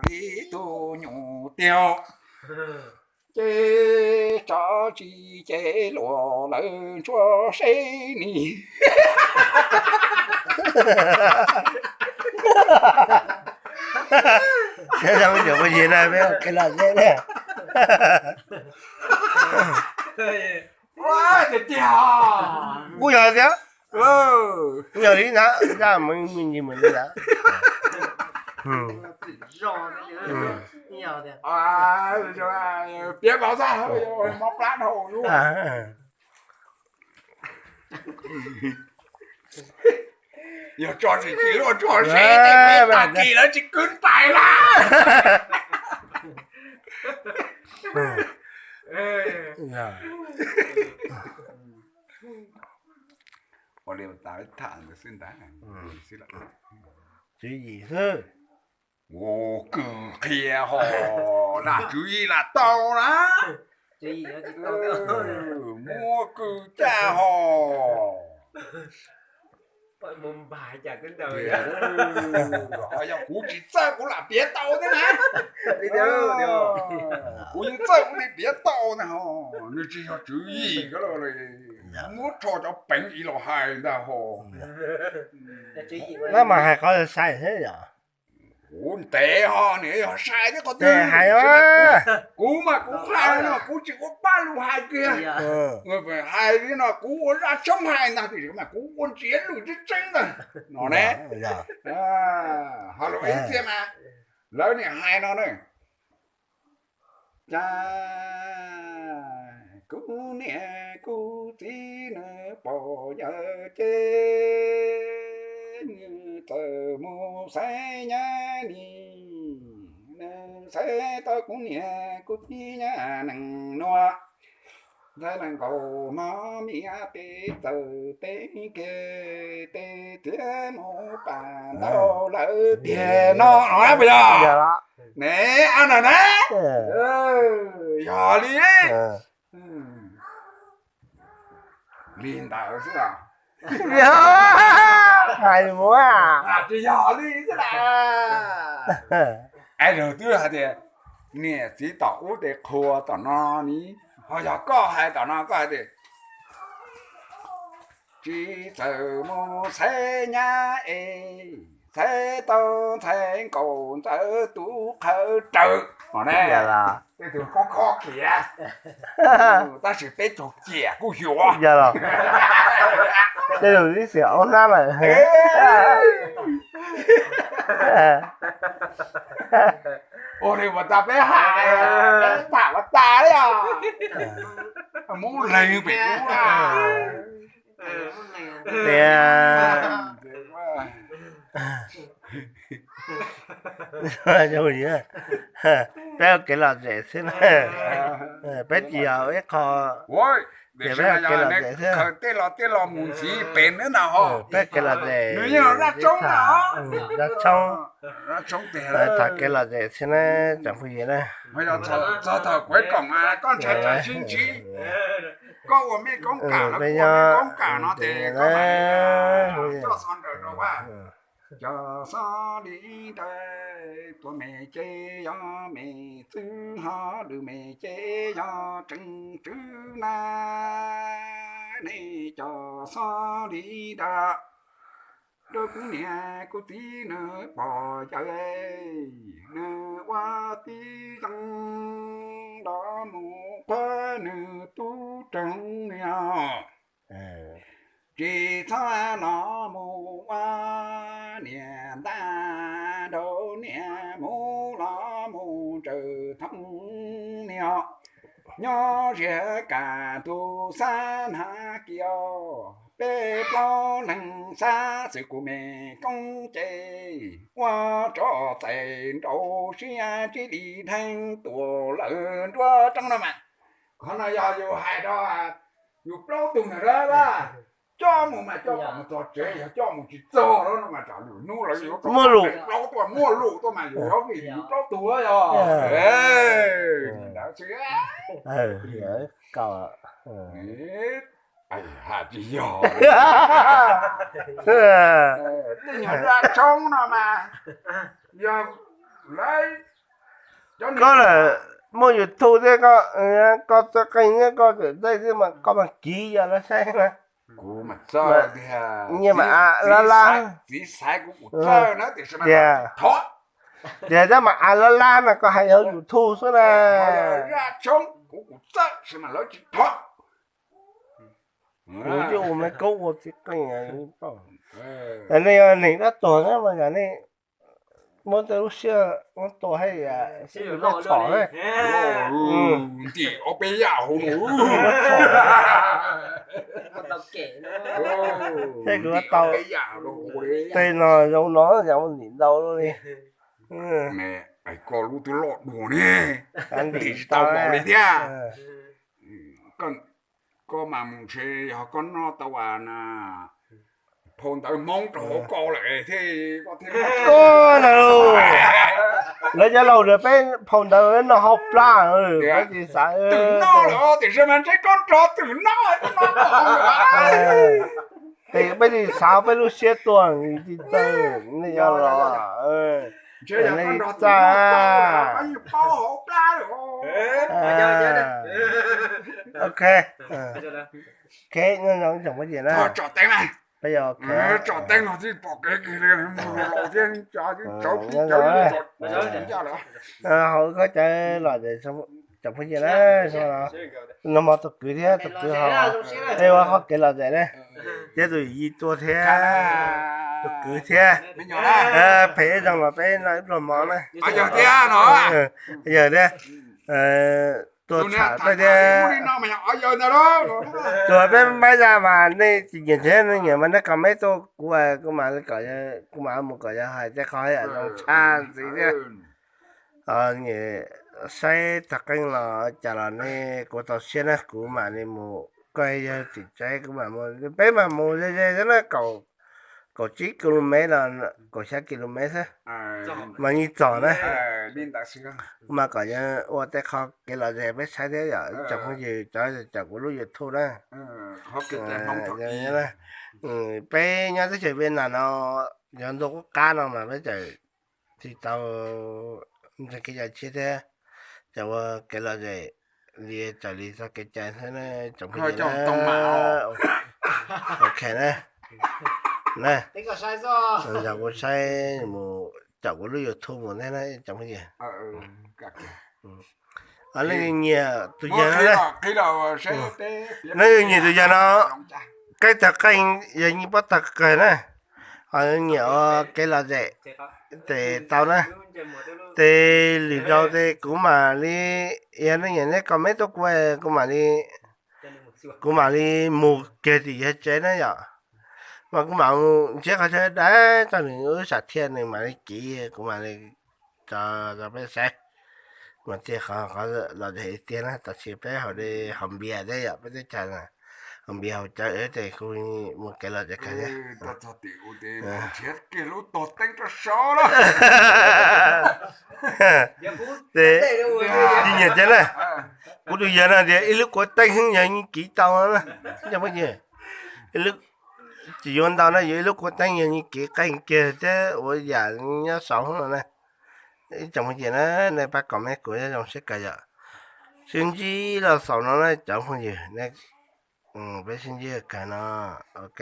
ib tug nyuj tiag, ces tso tsis ces luag lawv ntsuab seb ni. Tiag tiag, kuj yog tiag, kuj yog li ntawd, zaj mus ncig mus li ntawd. Piav kom txog mob plab dhau lub. Yog tso tsis ces luag ntsuab seb, tag kis lawv tsis kwv pais lawm. Ua li tas tham ntawd xwb ntag. Tswv yim xwb. Ua kws qhia ho, lam tswv yim lam tau na. Muab kws caj ho. Yog kuv tsis txawj kuv lam piav tau thiab na. Kuv yeej txawj kuv thiaj piav tau na ho. Nws tsis yog tswv yim, muab rho cov peev ib los hais ntag ho. Nab mas hais qhov sai thiab yom. Kuv ntev ho, nws yog sai thiab qhov twg hais. Kuv mas kuv hais no kuv tsis ua paj lug hais kiag. Hais li no kuv ua zaj tshoob hais ntag, tiam sis mas kuv ua ntsiav lus tseeb tseeb ntag no ne. Ho lus ib txhia mas lawv niam hais no na. Cas kuv niam kuv txiv nws pom yawg ces nws txawm mus xaiv nyab ni, nws xaiv tau kuv niam kuv txiv nyab nees nua. Ntxhais nees nkaum no niam tes txawm teb kiag tes txiav mus pam ntau lawm tiag no puas yog? Ne, a na na, yog li. Li ntawd xwb os. Hais mus, tsis yog li xwb na. Ai, raug twb hais tias niam txiv tom ub tes qhua tom no ni, ho yog koj hais tom no koj hais tias tsis txawm mus xaiv nyab es xaiv tau ntxhais nkaum ntxawm tus qhawv raws no ne. Tej tug khob khob khiav, tab sis peb caug ciam kuj xyuas. Tej tug tib xiam ob hnab lawm. Ua li uas tas peb hais, peb tham ua tas li os. Muab leeg pem ub na. Tias peb ua kev lom zem xwb na, peb tsis yog ib qho, tias peb ua kev lom zem xwb. Tej los tej los mus ntxiv pem nab na ho, peb kev lom zem, zaj tshoob, tham kev lom zem xwb na tsoom phooj ywg na. Txog thaum kuv koom koj ntshai tsam sib ntsib, koj ua mej koob kam los kuv ua mej koob kam no ces koj coj xov nraws rau vaj. Cov xov li ntawd tua me ces yog me txwv ho lwm me ces yog tseem tswv na. Nej cov xov li ntawd rau kuv niam kuv txiv nws pom yawg, nws ua tib zoo los mus qhuab nws tub roog ni os. Tsis txhob los mus ua niam ntaj nraug niam mus los mus ntsawm thoob ni os. Nyob ziag kam tus xab hnav kios, peb plaub leeg xab xwm kuv me koob ces ua rov txais nraum siab tib li dheev tuam lawm nruab roob no mas. Qhov no yog yus hais rau yus plaub tug ntawd lawm, coj mus mas coj kom mus txog tsev, yog coj mus tsis txog lawm no mas tsam lwm hnub lawv yuav muaj lus, plaub tuaj muaj lus tuaj mas yus yuav vim yus plaub tug yog. Ntawd xwb. Hais tsis yog, tej nyuag zaj tshoob no mas yog lawv Koj lawm, muaj YouTube thiab koj, koj txawj qeej thiab koj txawj txawj thiab mas koj mas kiv yog lawv saib na. Kuv mas txawj tiag, nyiaj mas av lab lab, txiv xaiv kuv kuv txawj na tiam sis mas lawv tsis thov. Tias tab mas av lab lab mas koj hais yog YouTube xwb na. Zaj tshoob kuv kuv txawj tiam sis mas lawv tsis thov. Kuv coj ua me koob ua txiv qeej. Nej yog neeg dab tuag na mas yog nej muab tej lub siab muab tua hais sib loj txhom na. Ntim ob peb yam hauv no. Thiab kuv tau tej no zoo no yam ua ntim ntau li. Koj lub twb loj dua ne, ntim tsis tau npaum li thiab. Koj mas mus ntshe yog koj noj tau as na, phau ntawv Hmoob rau hauv koj lawm thiab. Koj na, lawv cov laus tias peb phau ntawv noj hauv plab, peb tsis xav. Twm noj lawm tiam sis mas ntshe koj nrog twm noj. Peb tsis xav peb lub siab tuag tsis txawj nej cov laus. Ntshe yog koj nrog twm noj tau, koj yeej paub hauv plab lawm. Ok. Ok, nyob zoo tsoom phooj ywg na. Tsom teeb no twb pom kev kiag li, mus laus thiab, tsawv pib cawv ncaj lawm. Hauv koj cawv lom zem tsoom phooj ywg na. Nag hmo tus kwv thiab tus kwv ho, peb ua qhov kev lom zem na, thiab tus yij tuaj thiab tus kwv thiab. Phem zoo los peb noj ib pluag mov na. Yawg thiab, tuaj tsham tej thiab. Tus peb maib zaj mas nej tsis nyiam thiab, nej nyiam mas nej comment tuaj kuv, kuv mam li kom, kuv mam mus kom yawg hais tej qhov yam zoo tshaj ntxiv thiab. Saib tag qeej los cas los nej kuv tau siab na, kuv mam li mus, koj yawg txim tsev kuv mam mus, peb mam mus ze ze xwb na, kaum tsib ki lu mev los kaum xya ki lu mev xwb mas yeej txog na. Kuv mam kom yawg ua tej qho kev lom zem peb saib thiab yom, ib tsoom phooj ywg cov caum kuv lub YouTube na. Peb nyob teb chaws Vietnam no, yog ntuj qub qab no mas peb txawm tsis tau ntseeg kev cai tshiab thiab, txawm ua kev lom zem li txawm li txoj kev cai xwb na tsoom phooj ywg. Ok na, na, yog kuv saib mus caum kuv lub YouTube mus thiab na tsoom phooj ywg. Leej nyiam tus yawg no, leej nyiam tus yawg no, qeej tag qeej yog yeej paub tag kawg na, ho nyiam ua kev lom zem ces tau na. Ces lwm zaus ces kuv mam li, yog nej nyiam nej comment tuaj kuv, kuv mam li, kuv mam li mus kiag tim yawg tsev na yom. Mas kuv mam mus nrhiav qhov chaw dai tso nws lub sam thiaj nws mam li kiv, kuv mam li tso rau peb saib. Mas tias qhov, qhov lom zem tiag na, tab sis peb haus dej haus npias thiab yom, peb teb chaws haus npias haus cawv ces kuv mus kev lom zem kawg thiab. Ces tsis nyiam thiab na, kuv tus yawg no tias ib lub kuav teeb yog yeej kiv tau na, ib lub, tsis yuav ntau na, yuav ib lub kuav teeb yog yeej kiv qeej kiag thiab ua yam nyob saud no na. Ib tsoom phooj ywg na, nej pab comment kuv nyob zoo siab kawg yom. Sib ntsib los xaus no na cov phooj ywg, peb sib ntsib kawg no, ok.